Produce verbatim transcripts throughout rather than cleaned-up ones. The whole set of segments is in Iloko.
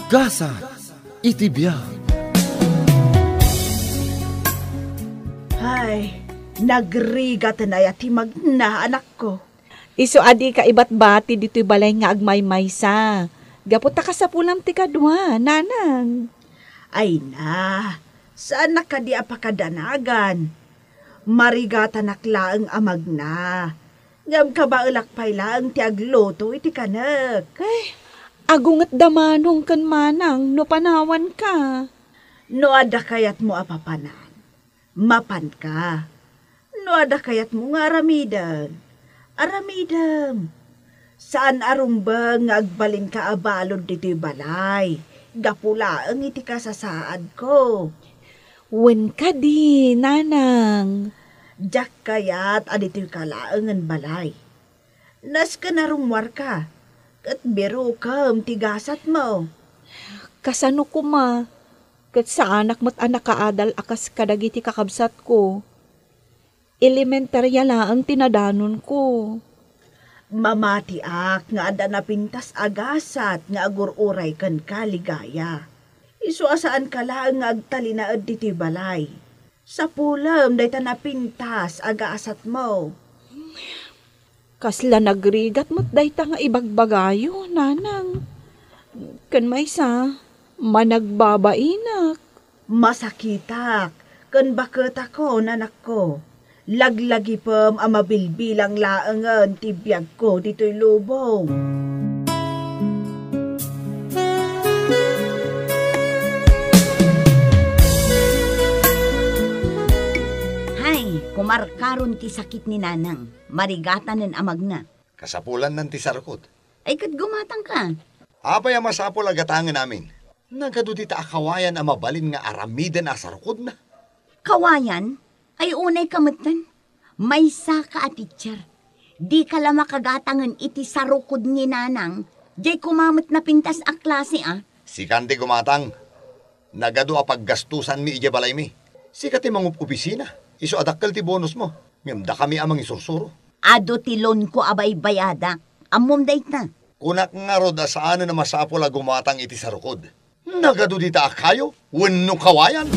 Gasat iti biag. Ay, nagrigat aya ti magna, anakko. Isu a dika ibatbati ditoy balay nga agmaymaysa. Gapu ta kasapulam ti kadua, nanang. Ay na, saan na kadi a pakadanagan. Marigatanak laeng a magna. Ngem kabaelak pay laeng ti agluto iti kanek. Ay, agunget da manong ken manang no panawanka. No adda kayatmo a papanan, mapanka. No adda kayatmo nga aramiden, aramidem. Saan a rumbeng nga agbalinka a balud ditoy balay, gapu laeng iti kasasaadko. Wen kadi, nanang. Diak kayat a ditoyka laengen balay. Nasken a rummuarka, ket birokem ti gasatmo. Kasano koma? Ket saanak met a nakaadal a kas kadagiti kakabsatko. Elementaria laeng ti nadanonko. Mamatiak nga adda napintas a gasat nga agur-uray kenka, Ligaya. Isu a saanka laeng nga agtalinaed ditoy balay. Sapulem dayta napintas a gasatmo. Kasla nagrigat met dayta nga ibagbagayo, nanang. Ken maysa, managbabainak. Masakitak ken baketakon, anakko. Laglagipem a mabilbilang laengen ti biagko ditoy lubong. Hay, kumarkaron ti sakit ni Nanang. Marigatanen a magna. Kasapulannan ti sarukod. Ay, ket gumatangka. Apay a masapul a gatangen amin? Nagadu dita a kawayan a mabalin nga aramiden a sarukodna. Kawayan? Ay, unayka metten. Maysaka a teacher. Dika la makagatangen iti sarukod ni Nanang. Diay koma met napintas a klase, a. Sikan ti gumatang. Nagadu a paggastosanmi idiay balaymi. Sika ti mangup-opisina. Isu a dakkel ti bonusmo. Ngem dakami a mangisursuro. Adu ti loanko a baybayadak. Ammom dayta. Kunak ngarud a saanen a masapul a gumatang iti sarukod. Nagadu dita a kayo wenno kawayan?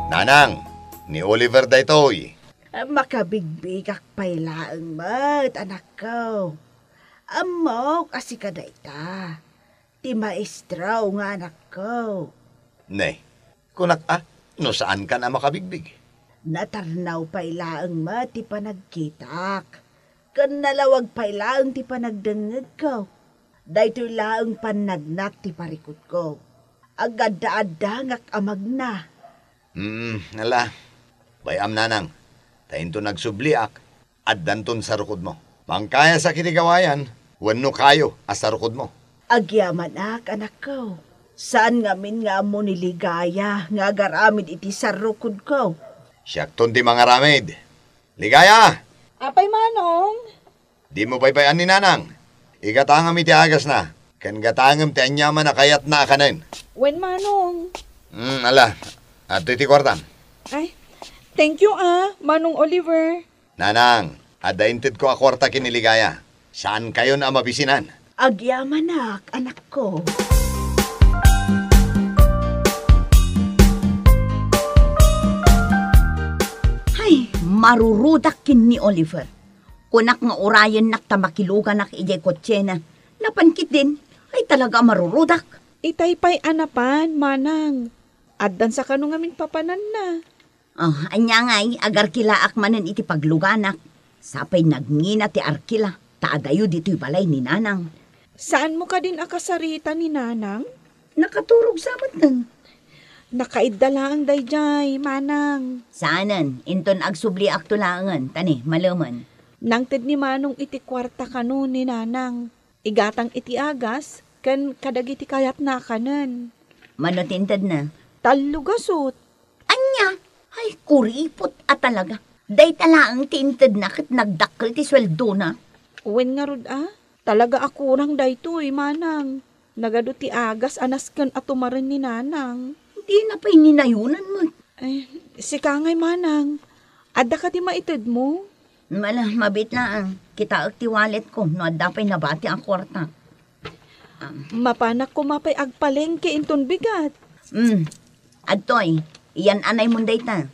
Nanang, ni Oliver daytoy. Makabigbigak pay laeng met, anakko. Ammok a sika dayta. Ti maestro nga anakko. Ne, kunak a, no saankan a makabigbig? Natarnaw pay laeng met ti panagkitak, ken nalawag pay laeng ti panagdengngegko. Daytoy laeng pannagnak ti parikutko. Agadda-addangak a magna. Hmm, ala. Bay-am, nanang, ta inton agsubliak, addanton sarukodmo. Mangkayasak iti kawayan wenno kayo a sarukodmo. Agyamanak, anakko. Saan ngamin nga ammo ni Ligaya nga agaramid iti sarukodko. Siakton ti mangaramid. Ligaya! Apay, Manong? Dimo baybay-an ni Nanang. Igatangam iti agasna, ken gatangem ti aniaman a kayatna a kanen. Wen, Manong. Hmm, ala. Adtoy ti kuartam. Ay, thank you, a, Manong Oliver. Nanang, adda intedko a kuarta ken ni Ligaya. Saankayon a mabisinan. Agyamanak, anakko. Ay, marurudak ken ni Oliver. Kunak nga urayennak ta makiluganak idiay kotsena. Napan ketdin, ay talaga a marurudak. Itay pay a napan, manang. Addan sa kano ngamin papananna. Ah, ania ngay, agarkilaak manen iti pagluganak. Sapay nagngina ti arkila, ta adayo ditoy balay ni Nanang. Saanmo kadin a kasarita ni Nanang? Nakaturog sa metten. Nakaidda laeng daydiay, manang. Saanen, inton agsubliakto laengen, tani, malemen. Nangted ni Manong iti kuarta kano ni Nanang. Igatang iti agas ken kadagiti kayatna a kanen. Mano ti intedna? Tallo gasut. Ania? Ay, kuripot a talaga. Dayta laeng ti intedna ket nagdakkel ti sueldona. Wen ngarud a, talaga a kurang daytoy, manang. Nagadu ti agas a nasken a tumaren ni Nanang. Dina pay ninayonan met. Ay, sika ngay, manang. Adda kadi maitedmo? Mala, mabiit laeng. Kitaek ti walletko no adda pay nabati a kuarta. Mapanak koma pay agpalengke inton bigat. Hmm. Adtoy, iyan-anaymon dayta.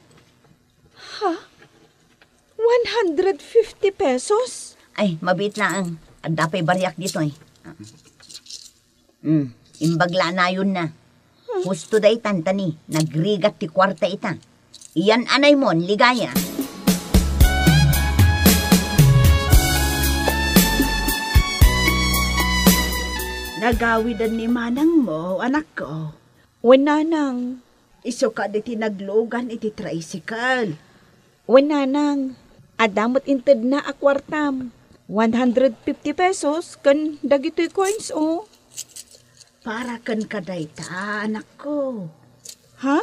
Ha? One hundred fifty pesos? Ay, mabiit laeng. Adda pay bariak ditoy. Hmm, imbag la a nayonna. Husto daytan ta ni, nagrigat ti kuarta ita. Iyan-anaymon, Ligaya. Nagawiden ni manangmo, anakko. Wen, nanang. Isu kadi ti naglugan iti tricycle. Wen, nanang. Adda met intedna a kuartam. One hundred fifty pesos ken dagitoy coins, o. Para kenka dayta, anakko. Ha?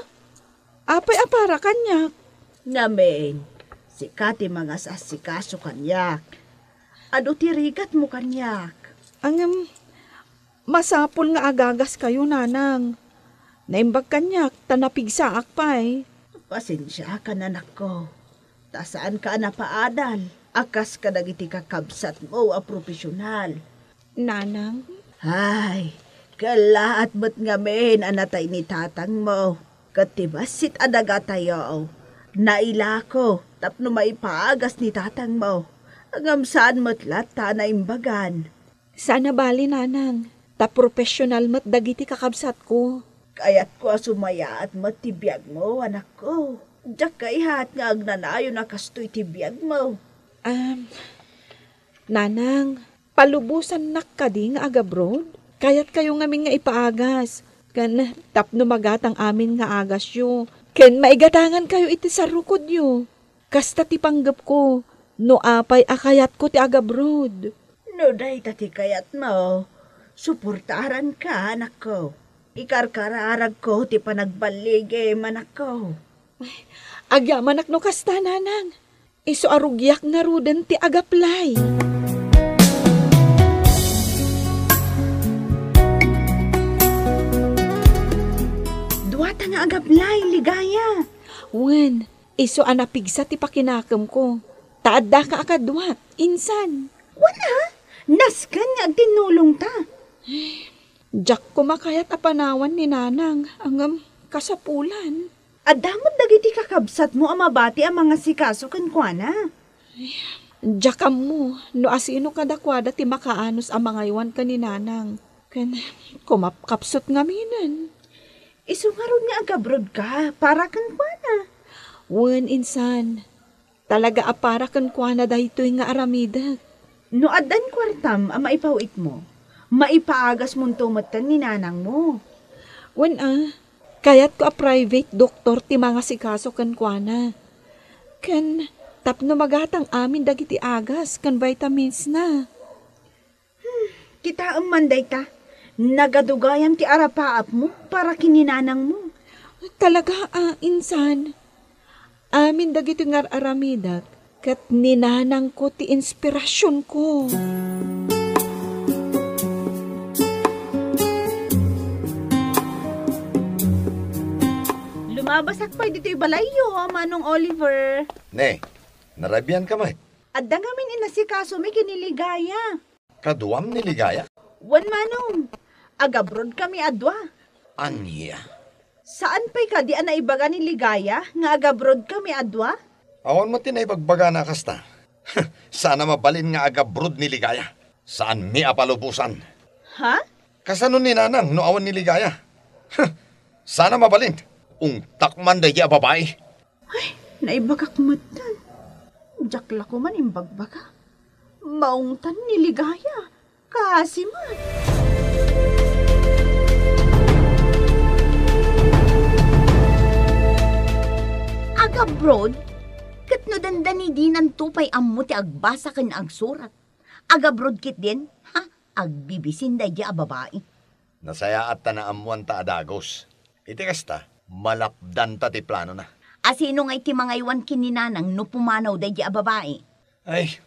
Apay a para kaniak? Ngamin, sika ti mangas-asikaso kaniak. Adu ti rigatmo kaniak. Ngem, masapul nga agagaskayo, nanang. Naimbag kaniak ta napigsaak pay. Pasensiakan, anakko, ta saanka a napaadal a kas kadagiti kakabsatmo a profesional. Nanang? Ay, kellaat met ngamin a natay ni tatangmo. Ket ti bassit a dagatayo, nailako tapno maipaagas ni tatangmo. Ngem saan met latta a naimbagan. Saan a bali, nanang, ta profesional met dagiti kakabsatko. Kayatko a sumayaat met ti biagmo, anakko. Diak kayat nga agnanayon a kastoy ti biagmo. Um, nanang, palubosannak kadi nga agabroad? Kayatkayo ngamin nga ipaagas, ken tapno magatang amin nga agasyo, ken maigatangankayo iti sarukodyo. Kasta ti panggepko, no apay a kayatko ti agabroad. No dayta ti kayatmo, suportaranka, anakko. Ikarkararagko ti panagballigim, anakko. Agyamanak no kasta, nanang. Isu a rugiak ngaruden ti agaplay. Duata nga agaplay, Ligaya. Wen, isu a napigsa ti pakinakemko. Ta addaka a kadua, insan. Wen a, nasken nga agtinnulongta. Diak koma kayat a panawan ni nanang, ngem kasapulan. Adda met dagiti kakabsatmo a mabati a mangasikaso kenkuana. Diak ammo no asino kadakuada ti makaanus a mangaywan ken ni nanang. Ken kumapkapsut ngaminen. Isu ngarud nga agabrodka para kenkuana. Wen, insan. Talaga a para kenkuana daytoy nga aramidek. No addan kuartam a maipaw-itmo, maipaagasmonto metten ni nanangmo. Wen a, kayatko a private doktor ti mangasikaso kenkuana. Ken tapno magatang amin dagiti agas ken vitaminsna. Hmm, kitaem man dayta. Nagadugayan ti arapaapmo para ken ni nanangmo. Talaga a, insan. Amin dagiti ngar-aramidek ket ni nanangko ti inspirasionko. Lumabasak pay ditoy balayyo, Manong Oliver. Ne, narabian ka met? Adda ngamin inasikasomi ken ni Ligaya. Kaduam ni Ligaya? Wen, Manong. Agabroad kami a dua. Ania? Saan pay kadi a naibaga ni Ligaya nga agabroad kami a dua? Awan met ti naibagbagana a kasta. Saan a mabalin nga agabroad ni Ligaya. Saanmi a palubosan. Ha? Kasano ni Nanang no awan ni Ligaya? Saan a mabalin. Ungtak man daydi a babai. Ay, naibagak metten. Diak la koman imbagbaga. Maungtan ni Ligaya. Kasi man. Agabroad? Ket no dandani dinanto pay ammo ti agbasa ken agsurat. Agabroad ketdin? Ha? Agbibisin daydi a babai. Nasayaat ta naammoanta a dagus. Iti kasta, malapdanta ti planona. Asino ngay ti mangaywan ken ni Nanang no pumanaw daydi a babai? Ay,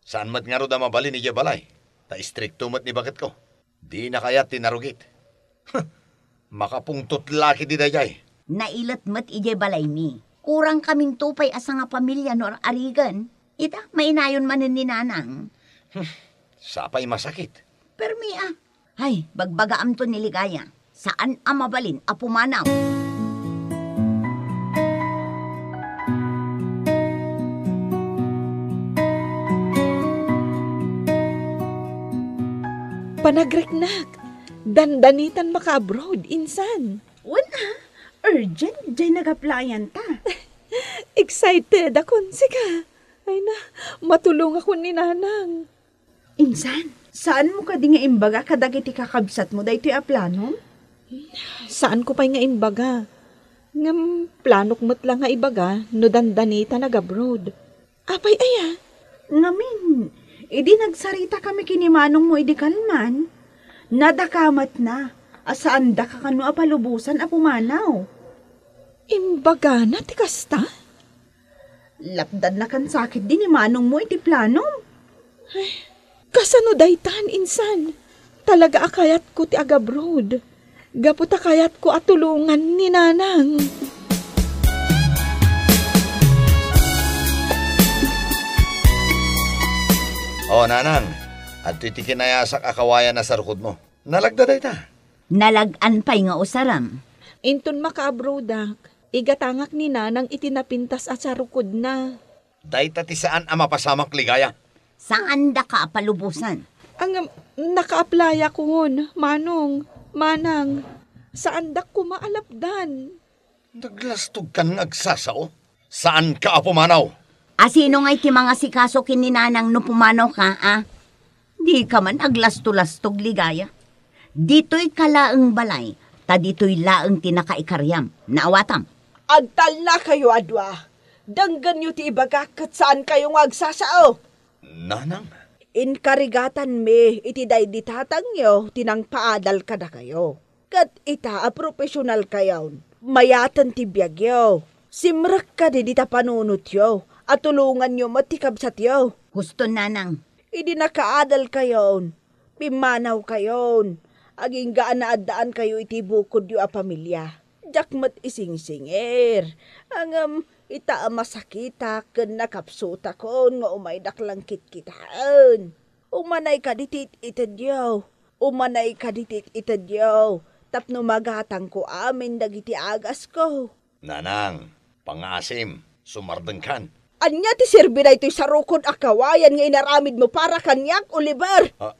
saan met ngarud a mabalin idiay balay, ta istrikto met ni baketko. Dina kayat ti narugit. Makapungtot la ketdi daydiay. Nailet met idiay balaymi. Kurang kaminto pay a sangapamilia no ar-arigen. Ita, mainayon manen ni Nanang. Hmm, sapay masakit. Permi a. Ay, bagbagaamto ni Ligaya. Saan a mabalin a pumanaw. Panagriknak, dandanitan maka-abroad, insan. Wen a, urgent jay nag-applyan ta. Excited akon, sika. Ay na, matulongakon ni Nanang. Insan, saanmo kadi nga imbaga kadagiti kakabsatmo daytoy a planom? Saanko pay nga imbaga. Ngem planok met la nga ibaga no dandanitan ag-abroad. Apay aya? Ngamin, idi nagsaritakami ken ni manongmo idi kalman, nadakamatna a saandaka kano a palubosan a pumanaw. Imbagana ti kasta? Lapdannakan sakit di ni manongmo iti planom. Ay, kasano daytan, insan? Talaga a kayatko ti agabroad. Gapu ta kayatko a tulongan ni Nanang. O, Nanang, adtoy ti kinayasak a kawayan a sarukodmo. Nalagda dayta. Nalag-an pay nga usaram. Inton makaabroadak, igatangak ni Nanang iti napintas a sarukodna. Dayta ti saan a mapasamak, Ligaya. Saandaka a palubosan. Ang, um, naka-apply akon, Manong, Manang. Saandak koma a lapdan. Naglastogkan nga agsasao? Saanka a pumanaw? A sino ngay ti mangasikaso ken ni Nanang no pumanawka, a? Dika man aglasto-lastog, Ligaya. Ditoyka laeng balay, ta ditoy laeng ti nakaikaryam. Naawatam? Agtalnakayo a dua. Denggenyo ti ibagak ket saankayo nga agsasao. Nanang? Inkarigatanmi iti daydi tatangyo ti nangpaadal kadakayo. Ket ita a profesionalkayon, mayaten ti biagyo. Simrek kadi dita panunotyo a tulonganyo met ti kabsatyo. Husto, Nanang. Idi nakaadalkayon, pimmanawkayon, agingga a naaddaankayo iti bukodyo a pamilia. Diak met isingsingir. Ngem ita a masakitak ken nakapsutakon nga umaydak lang kitkitaen. Umanay kadi ti it-itedyo. Umanay kadi ti it-itedyo tapno magatangko amin dagiti agasko. Nanang, pangngaasim, sumardengkan. Ania ti serbi daytoy sarukod a kawayan nga inaramidmo para kaniak, Oliver? Ah.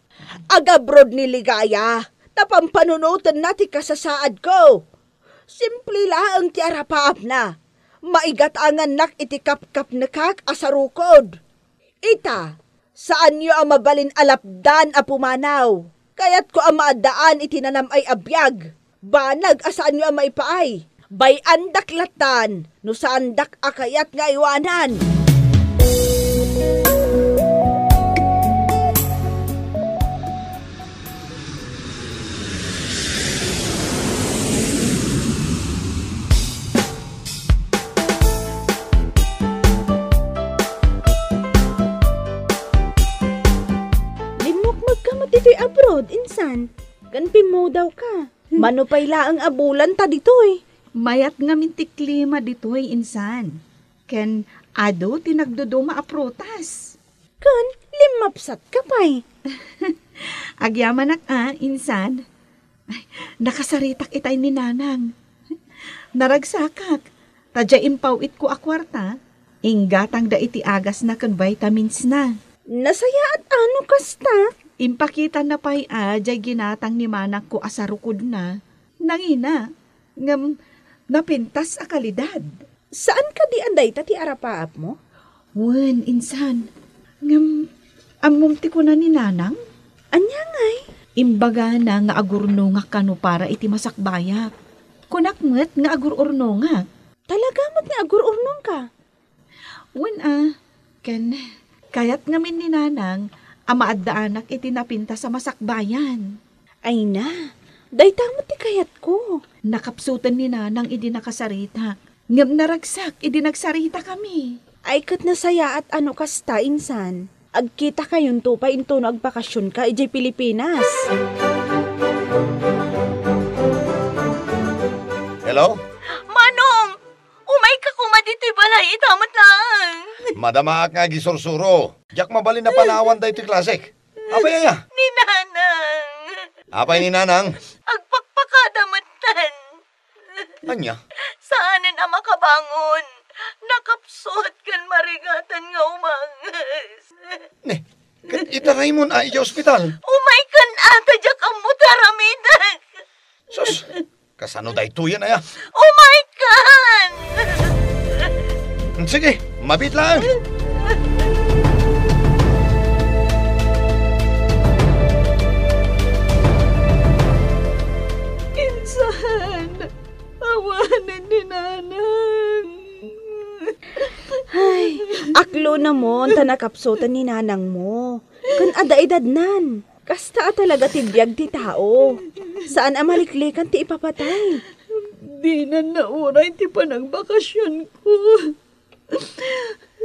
Agabroad ni Ligaya, ta pampanunotenna ti kasasaadko. Simple laeng ti arapaapna. Maigatangannak iti kapkapnekak a sarukod. Ita, saanyo a mabalin a lapdan a pumanaw. Kayatko a maaddaan iti nanam-ay a biag. Banag a saanyo a maipaay. Bay-andak lattan no saandak a kayat nga aywanan. Limmukmegka met ditoy abroad, insan, ken pimmudawka. Mano pay laeng a bulan ta ditoy? Mayat ngamin ti klima ditoy, insan. Ken adu ti nagduduma a prutas. Ken limmapsatka pay. Agyamanak a, insan. Ay, nakasaritak itay ni Nanang. Naragsakak, ta diay impaw-itko a kuarta, inggatangda iti agasna ken vitaminsna. Nasayaat a no kasta. Impakitana pay a diay ginatang ni manangko a sarukodna. Nangina, ngem napintas a kalidad. Saan kadi a dayta ti arapaapmo? Wen, insan. Ngem, ammom ti kuna ni Nanang? Ania ngay? Imbagana nga agurnongak kano para iti masakbayak. Kunak met nga agur-urnongak. Talaga met nga agur-urnongka? Wen a, ken kayat ngamin ni Nanang a maaddaanak iti napintas a masakbayan. Ay na, dayta met ti kayatko. Nakapsuten ni Nanang idi nakasaritak. Ngem naragsak idi nagsaritakami. Ay ket nasayaat a no kasta, insan. Agkitakayonto pay intono agbakasionka idiay Pilipinas. Hello? Manong! Umayka koma Ditoy balay ita met laeng. Madamaak nga agisursuro. Diak mabalin a panawan daytoy klasek. Apay aya? Ni Nanang. Apay ni Nanang? Agpakpakada metten. Ania? Saanen a makabangon. Nakapsut ken marigatan nga umanges. Ne, ket itaraymon a idiay ospital? Umay ken ata diak ammo ti aramidek. Sus, kasano daytoyen aya? Umay ken! Sige, mabiit laeng. Insan, awanen ni Nanang. Ay, aklonamon ta nakapsuten ni Nanangmo. Ken adda edadnan. Kasta a talaga ti biag ti tao. Saan a maliklikan ti ipapatay. Dinan nauray ti panagbakasionko.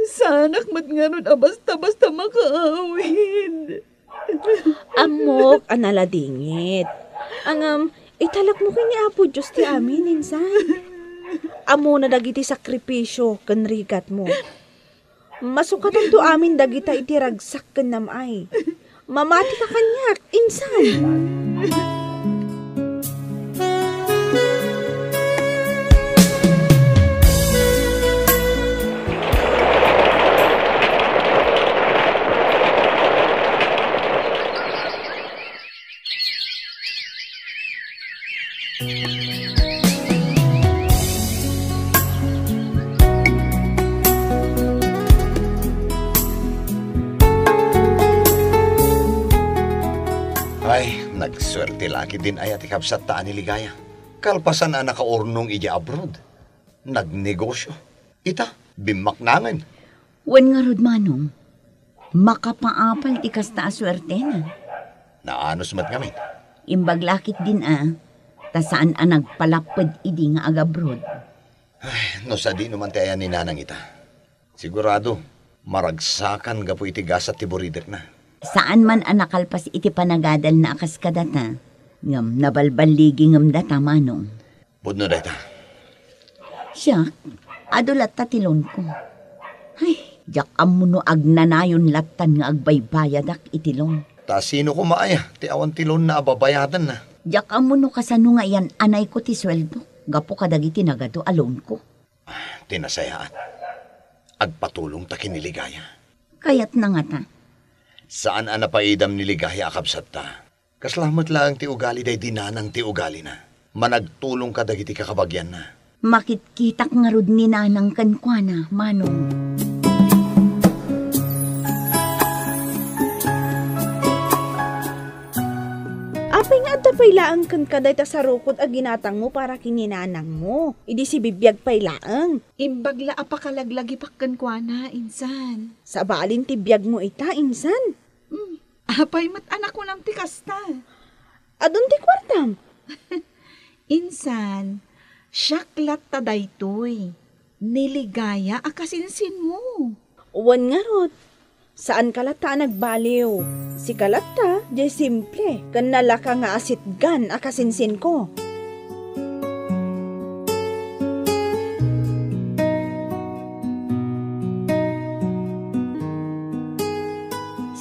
Saanak met ngarud a basta-basta makaawid. Ammok a naladingit. Ngem, italekmo ken ni Apo Dios ti amin, insan. Ammona dagiti sakripisio ken rigatmo. Masukatanto amin dagita iti ragsak ken nam-ay. Mamatika kaniak, insan. Ay, nagsuerte la ketdin aya ti kabsatta a ni Ligaya. Kalpasan a nakaurnong idiay abroad, nagnegosio. Ita, bimmaknangen. Wen ngarud, Manong, makapaapal ti kasta a suertena. Naanus met ngamin. Imbag la ketdin a, ta saan a nagpalapped idi nga agabroad. Ay, no sadino man ti ayan ni Nanang ita. Sigurado, maragsakan gapu iti gasat ti buridekna. Saan man a nakalpas iti panagadalna a kas kadata, ngem nabalballigi ngem data, Manong. Pudno dayta. Siak, adu latta ti loanko. Ay, diak ammo no agnanayon lattan nga agbaybayadak iti loan. Ta sino koma aya ti awan ti loanna a babayadanna? Diak ammo no kasano nga iyan-anayko ti sueldo gapu kadagiti nagadu a loanko. Ah, ti nasayaat. Agpatulongta ken ni Ligaya. Kayatna ngata. Saan a napaidam ni Ligaya a kabsatta. Kasla met laeng ti ugali daydi Nanang ti ugalina. Managtulong kadagiti kakabagianna. Makitkitak ngarud ni Nanang kenkuana, Manong. Apay nga adda pay laeng kenka dayta sarukod a ginatangmo para ken ni Nanangmo? Idi sibibiag pay laeng. Imbag la a pakalaglagipak kenkuana, insan. Sabalin ti biagmo ita, insan. Hmm. Apay met a nakunam ti kasta? Adun ti kuartam? Insan, siak latta daytoy. Ni Ligaya a kasinsinmo. Wen ngarud, saanka latta a nagbaliw. Sika latta, diay simple, ken nalaka nga asitgan a kasinsinko.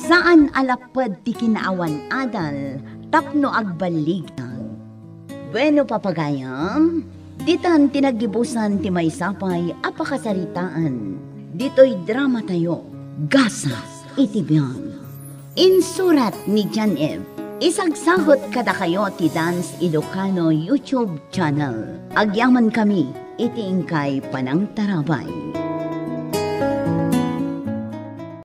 Saan a lapped ti kinaawan-adal tapno agballigag. Bueno, papagayam, ditan ti naggibusan ti maysa pay a pakasaritaan ditoy dramatayo, Gasat iti Biag. Insurat ni John Eve. Isagsagot kadakayo ti Dance Ilocano YouTube channel. Agyamankami iti inkay panangtarabay.